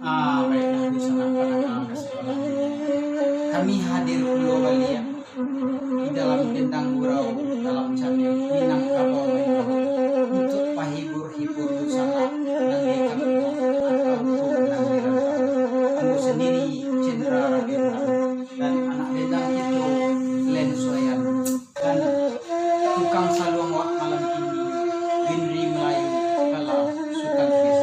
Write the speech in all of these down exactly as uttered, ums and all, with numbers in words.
Ah, baiklah, dunsanak pandanga kasadonyo. Kami hadir pulo baliak di dalam Dendang Gurau, dalam channel Minangkabau Main Lagu, untuak pahibur-hibur dunsanak nan di kampuang atau nan di rantau. Ambo sandiri, Cendra Raden, dan anak dendang kito, Glenn Suayan, dan tukang saluang wak malam kini, Winry Melayu, bala Sutan Bis.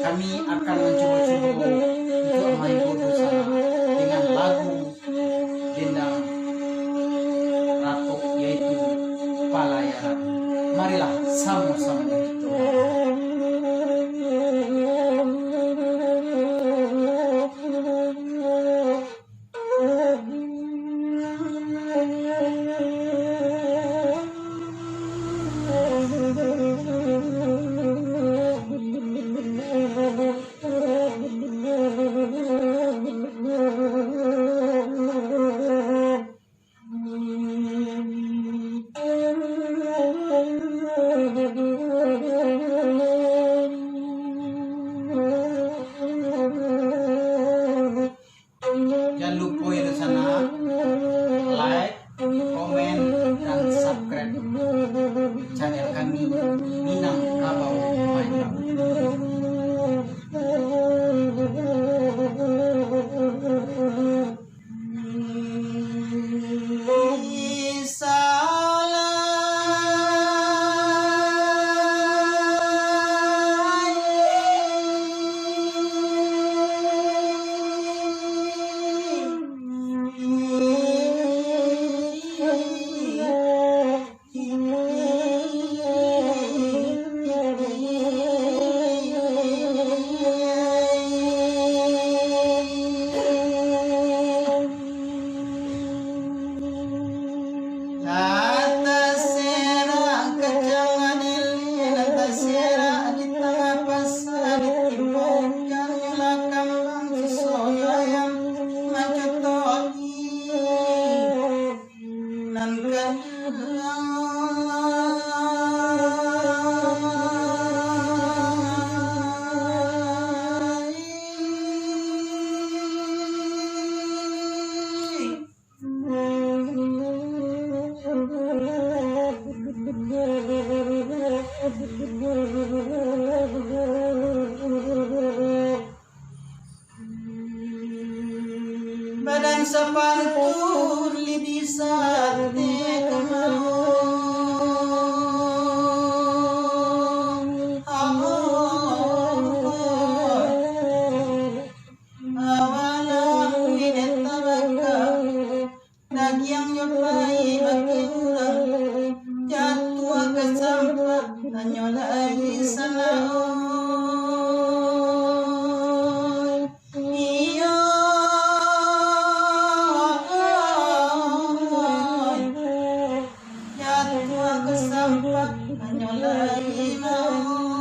Kami akan mancubo-cubo untuak mahibur dunsanak dengan lagu dendang Ratok, yaitu Palayaran. Marilah samo-samo kito. Jan lupo yo dunsanak, like, komen, dan subscribe channel kami, Minangkabau Main Lagu. Lah taserak kacang adili, lah taserak di tangah pasa, ditimbokannyo lah kambang suso ayam mancutoki. Nan ka Badan sapantur lidi sate kamau. Awalah lidah tabakar. Dagiang jo pai bakeh urang, jatuah ka sampah, hanyo lai sanang. Iyo, jatuah ka sampah, hanyo lai mauik.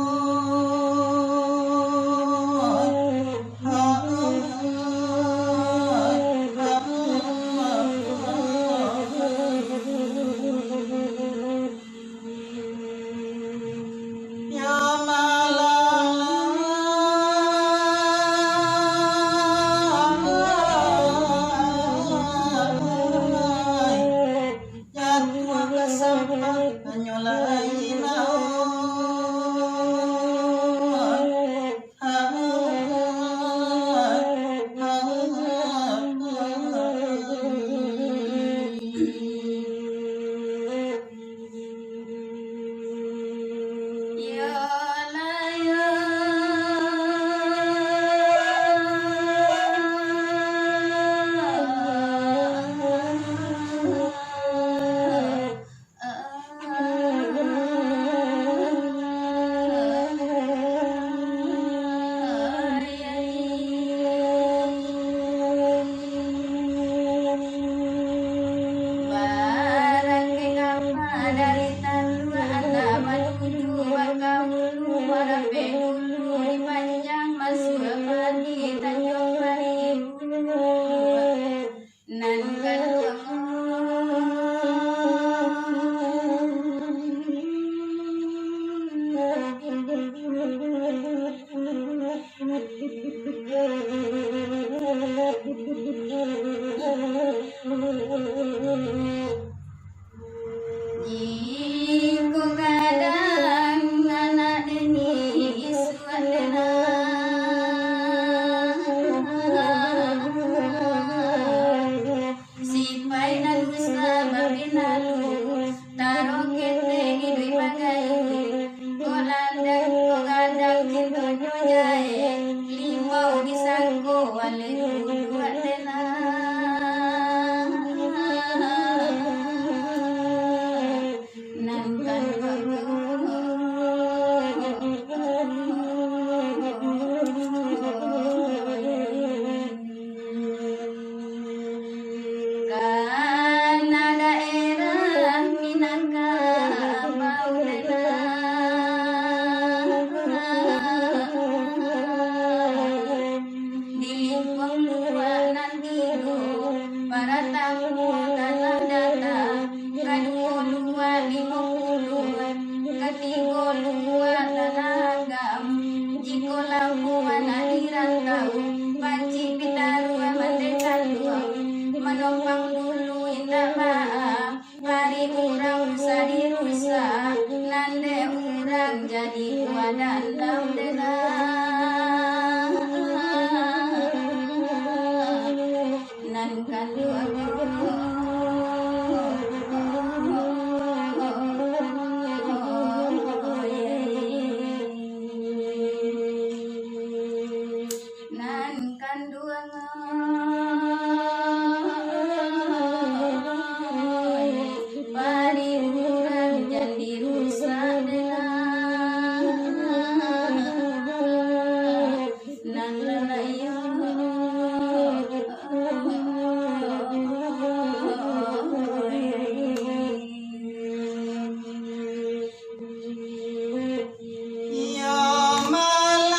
Jatuah ka sampah, hanyo lai mauik. Jiko gadang anak den isuak den nah. Sipaik nan usah babinalu, tarokete iduik bagai. Kok landang, kok gadang, cintonyo jahek, limau disangko aleh kuduak den nah. Nan kanduang. Kana daerah Minangkabau den nah. Di lingkuang luak nan tigo, paratamo tanah data, kaduo luak limo puluah, katigo luak tanah agam. Jiko lampu anak di rantau, pancik pitaruah mandeh kanduang, manompang dulu indak baa. Pari urang usah dirusak, nan dek urang jadi buah dandam den nah. Nan kanduang. Nan kanduang, pari urang jan dirusak den nah. Nan lalai. Iyo malah.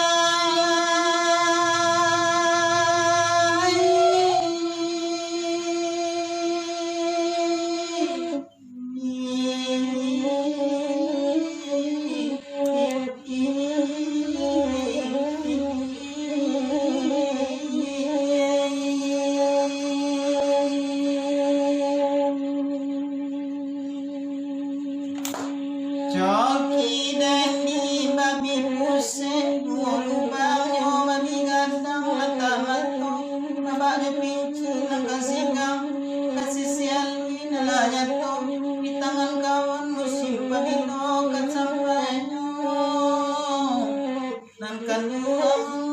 Coki den di babi pusek, duo lubangnyo babi gadang, mata mato babak jo pinci nan ka singgang, ka sisian nan lah nyato, di tangan kawan musim pabilo ka sampainyo. Nan kanduang.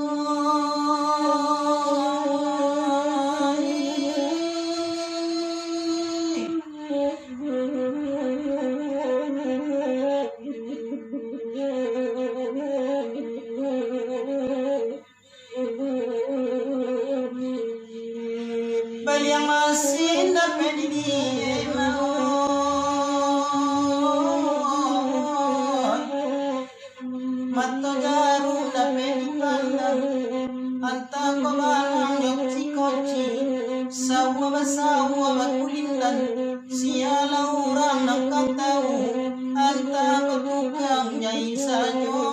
Baliang masin dapek diliek mawat. Mato jarum dapek dipandang, antah ko balang jo cikoci, sauah basauah bakulindan, sialah urang nan ka tau, antah ko tukang jaik sajo